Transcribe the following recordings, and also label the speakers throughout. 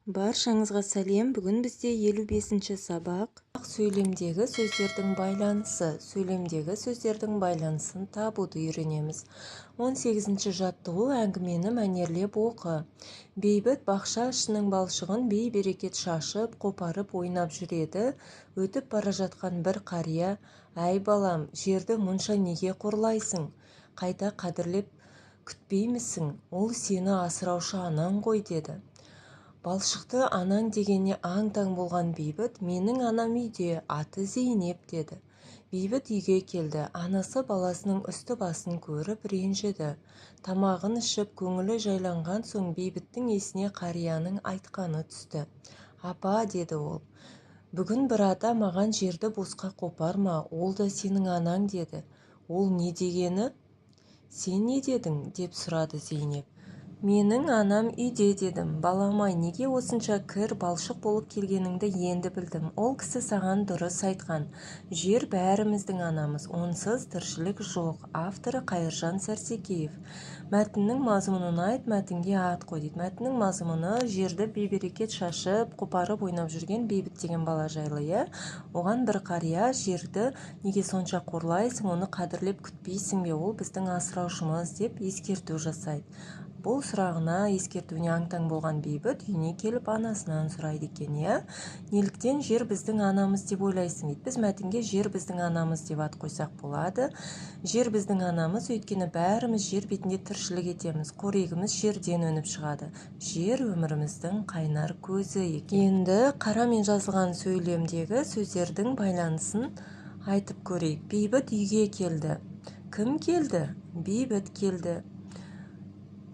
Speaker 1: Баршаңызға сәлем! Бүгін бізде 55-ші сабақ. Сөйлемдегі сөздердің байланысы. Сөйлемдегі сөздердің байланысын табуды үйренеміз. 18-ші жаттығу. Әңгімені мәнерлеп оқы. Бейбіт бақша ішінің балшығын бей-берекет шашып, қопарып ойнап жүреді. Өтіп бара жатқан бір қария: «Әй, балам, жерді мұнша неге қорлайсың? Қайта қадірлеп күтпеймісің? Ол сені асыраушы анаң ғой», – деді. Балшықты анаң дегеніне аң-таң болған Бейбіт: «Менің анам үйде, аты Зейнеп», – деді. Бейбіт үйге келді. Анасы баласының үсті-басын көріп ренжіді. Тамағын ішіп, көңілі жайланған соң Бейбіттің есіне қарияның айтқаны түсті. «Апа, – деді ол, – бүгін бір ата маған жерді босқа қопарма, ол да сенің анаң деді. Ол не дегені? Сен не дедің?» – деп сұрады Зейнеп. «Менің анам үйде дедім. Балам-ай, неге осынша кір, балшық болып келгеніңді енді білдім. Ол кісі саған дұрыс айтқан. Жер бәріміздің анамыз, онсыз тіршілік жоқ». Авторы Қайыржан Сәрсекеев. Мәтіннің мазмұнын айт, мәтінге ат қой дейді. Мәтіннің мазмұны жерді бейберекет шашып, қопарып ойнап жүрген Бейбіт деген бала жайлы, иә. Оған бір қария: «Жерді неге сонша қорлайсың, оны қадірлеп күтпейсің бе? Ол біздің асыраушымыз», – деп ескерту жасайды. Бұл сұрағына, ескертуіне аң-таң болған Бейбіт үйіне келіп, анасынан сұрайды екен, иә. «Неліктен жер біздің анамыз деп ойлайсың?» – дейді. Біз мәтінге «Жер біздің анамыз» деп ат қойсақ болады. Жер біздің анамыз, өйткені бәріміз жер бетінде тіршілік етеміз, қорегіміз жерден өніп шығады. Жер өміріміздің қайнар көзі екен. Енді қарамен жазылған сөйлемдегі сөздердің байланысын айтып көрейік. Бейбіт үйге келді. Кім келді? Бейбіт келді.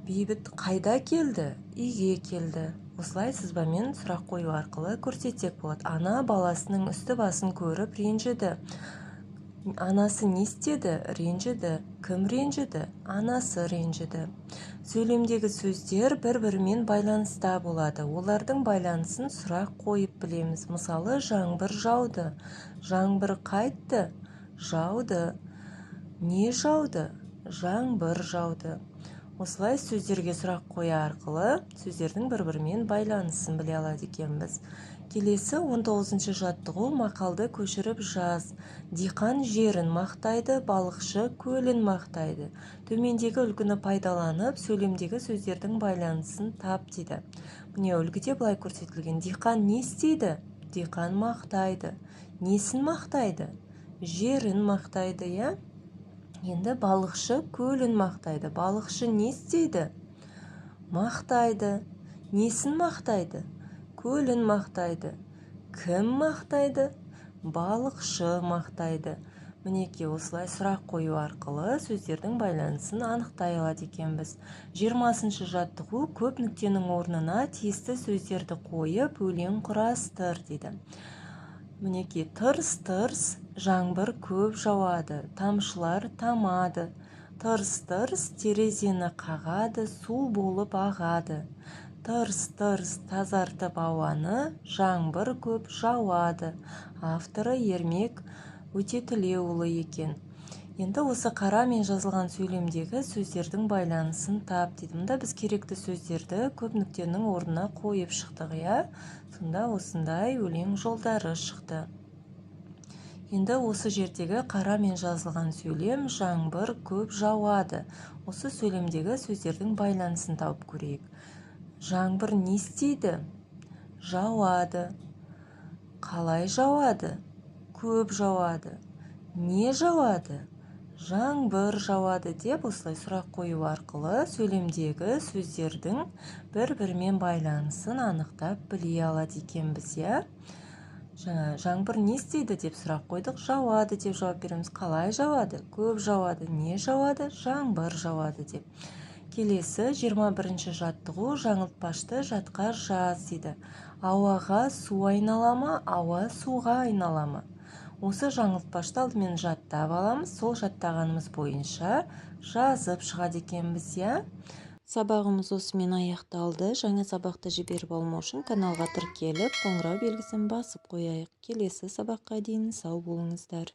Speaker 1: Бейбіт қайда келді? Үйге келді. Осылай сызбамен сұрақ қою арқылы көрсетсек болады. Ана баласының үсті-басын көріп ренжіді. Анасы не істеді? Ренжіді. Кім ренжіді? Анасы ренжіді. Сөйлемдегі сөздер бір-бірімен байланыста болады. Олардың байланысын сұрақ қойып білеміз. Мысалы, жаңбыр жауды. Жаңбыр қайтты? Жауды. Не жауды? Жаңбыр жауды. Осылай сөздерге сұрақ қоя арқылы сөздердің бір-бірімен байланысын біле алады екенбіз. Келесі 19 жаттығу. Мақалды көшіріп жаз. Диқан жерін мақтайды, балықшы көлін мақтайды. Төмендегі үлгіні пайдаланып, сөйлемдегі сөздердің байланысын тап дейді. Міне, үлгіде былай көрсетілген. Диқан не істейді? Диқан мақтайды. Несін мақтайды? Жерін мақтайды, иә. Енді балықшы көлін мақтайды. Балықшы не істейді? Мақтайды. Несін мақтайды? Көлін мақтайды. Кім мақтайды? Балықшы мақтайды. Мінекей, осылай сұрақ қою арқылы сөздердің байланысын анықтай алады екенбіз. 20-шы жаттығу. Көп нүктенің орнына тиісті сөздерді қойып, өлең құрастыр дейді. Мінекей, тырс тырс жаңбыр көп жауады, тамшылар тамады. Тырс тырс терезені қағады, су болып ағады. Тырс тырс тазартып ауаны, жаңбыр көп жауады. Авторы Ермек Өтетілеуұлы екен. Енді осы қарамен жазылған сөйлемдегі сөздердің байланысын тап дейді. Мұнда біз керекті сөздерді көп нүктенің орнына қойып шықтық, иә. Сонда осындай өлең жолдары шықты. Енді осы жердегі қарамен жазылған сөйлем: жаңбыр көп жауады. Осы сөйлемдегі сөздердің байланысын тауып көрейік. Жаңбыр не істейді? Жауады. Қалай жауады? Көп жауады. Не жауады? Жаңбыр жауады деп, осылай сұрақ қою арқылы сөйлемдегі сөздердің бір-бірімен байланысын анықтап біле алады екенбіз, иә. Жаңа жаңбыр не істейді деп сұрақ қойдық, жауады деп жауап береміз. Қалай жауады? Көп жауады. Не жауады? Жаңбыр жауады деп. Келесі 21 жаттығу. Жаңылтпашты жатқа жаз дейді. Ауаға су айнала ма, ауа суға айнала ма? Осы жаңылтпашты алдымен жаттап аламыз, сол жаттағанымыз бойынша жазып шығады екенбіз, иә. Сабағымыз осымен аяқталды. Жаңа сабақты жіберіп алмау үшін каналға тіркеліп, қоңырау белгісін басып қояйық. Келесі сабаққа дейін сау болыңыздар.